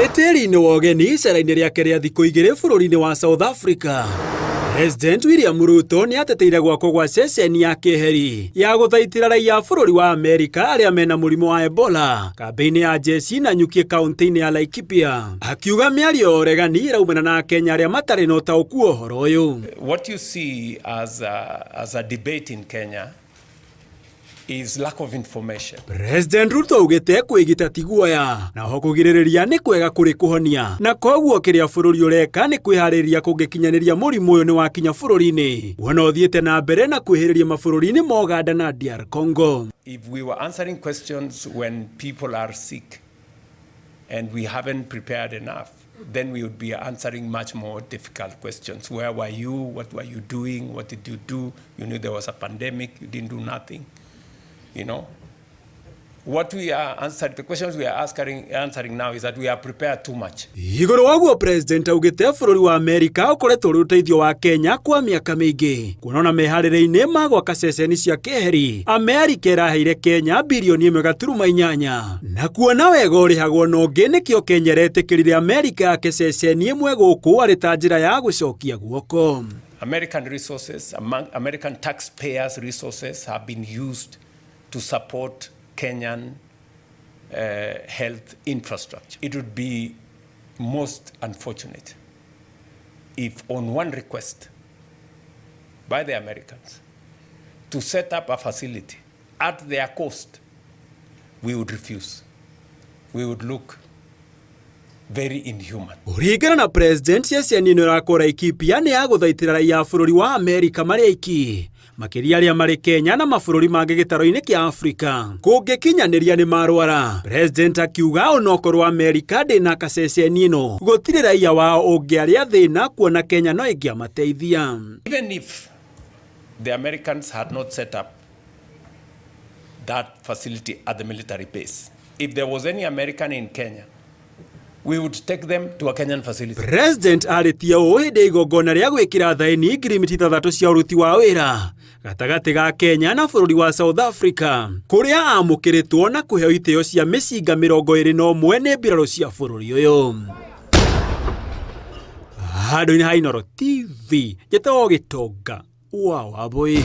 Arĩ tĩri-inĩ wa ũgeni icera-inĩ rĩake rĩa thikũ igĩrĩ bũrũri-inĩ wa South Africa, President William Ruto nĩ ateteire gwakwo gwa ceceni ya keheri ya gũthaitĩra raiya a bũrũri wa Amerika arĩa mena mũrimũ wa Ebola kambĩ-inĩ ya jeshi Nanyuki kaunti-inĩ ya Laikipia, akiuga mĩario ya ũregani ĩraumana na Akenya arĩa matarĩ na ũtaũku wa ũhoro ũyũ. What you see as a debate in Kenya is lack of information. President Ruto augĩte kwĩgita ti guoya na oho kũgirĩrĩria nĩ kwega kũrĩ kũhonia, na koguo kĩrĩa bũrũri ũreka nĩ kwĩharĩrĩria kũngĩkinyanĩria mũrimũ ũyũ nĩ wakinya bũrũri-inĩ, kuona ũthiĩte na mbere na kwĩhĩrĩria mabũrũri-inĩ ma Uganda na DR Congo. If we were answering questions when people are sick and we haven't prepared enough, then we would be answering much more difficult questions. Where were you? What were you doing? What did you do? You knew there was a pandemic. You didn't do nothing. What we are answering, the questions we are answering now is that we are prepared too much. Igũrũ waguo, President augĩte bũrũri wa Amerika ũkoretwo ũrĩ ũteithio wa Kenya kwa mĩaka mĩingĩ, kuona ona meharĩrĩinĩ ma gwaka ceceni cia keheri Amerika ĩraheire Kenya birioni 1.8, na kuona wega ũrĩhagwo na ũngĩ, nĩkĩo Kenya ĩretĩkĩrire Amerika yake ceceni ĩmwe gũkũ arĩ ta njĩra ya gũcokia guoko. American resources, among American taxpayers' resources have been used to support Kenyan health infrastructure. It would be most unfortunate if, on one request by the Americans to set up a facility at their cost, we would refuse. We would look very inhuman. Kũringana na President, ceceni ĩno ĩrakwo Laikipia nĩ ya gũthaitĩra raiya a bũrũri wa Amerika marĩ aiki, makĩria arĩa marĩ Kenya na mabũrũri mangĩ gĩtaro-inĩ kĩa Afrika kũngĩkinyanĩria nĩ marwara. President akiuga onokorwo Amerika ndĩnaka ceceni ĩno, gũtirĩ raiya wao ũngĩarĩa thĩna, kuona Kenya no ĩngĩamateithia. Even if the Americans had not set up that facility at the military base, if there was any American in Kenya, we would take them to a Kenyan facility. President arĩtie ũũ hĩndĩ ya igongona rĩa gwĩkĩra thaĩni ngirimiti ithathatũ cia ũruti wa wĩra gatagatĩ ga Kenya na bũrũri wa South Africa, kũrĩa amũkĩrĩtwo na kũheo itĩo cia mĩcinga 21 nĩ mbirarũ cia bũrũri ũyũ. Handũ-inĩ ha Inooro TV, njĩtagwo Gĩtonga wa Wambũi.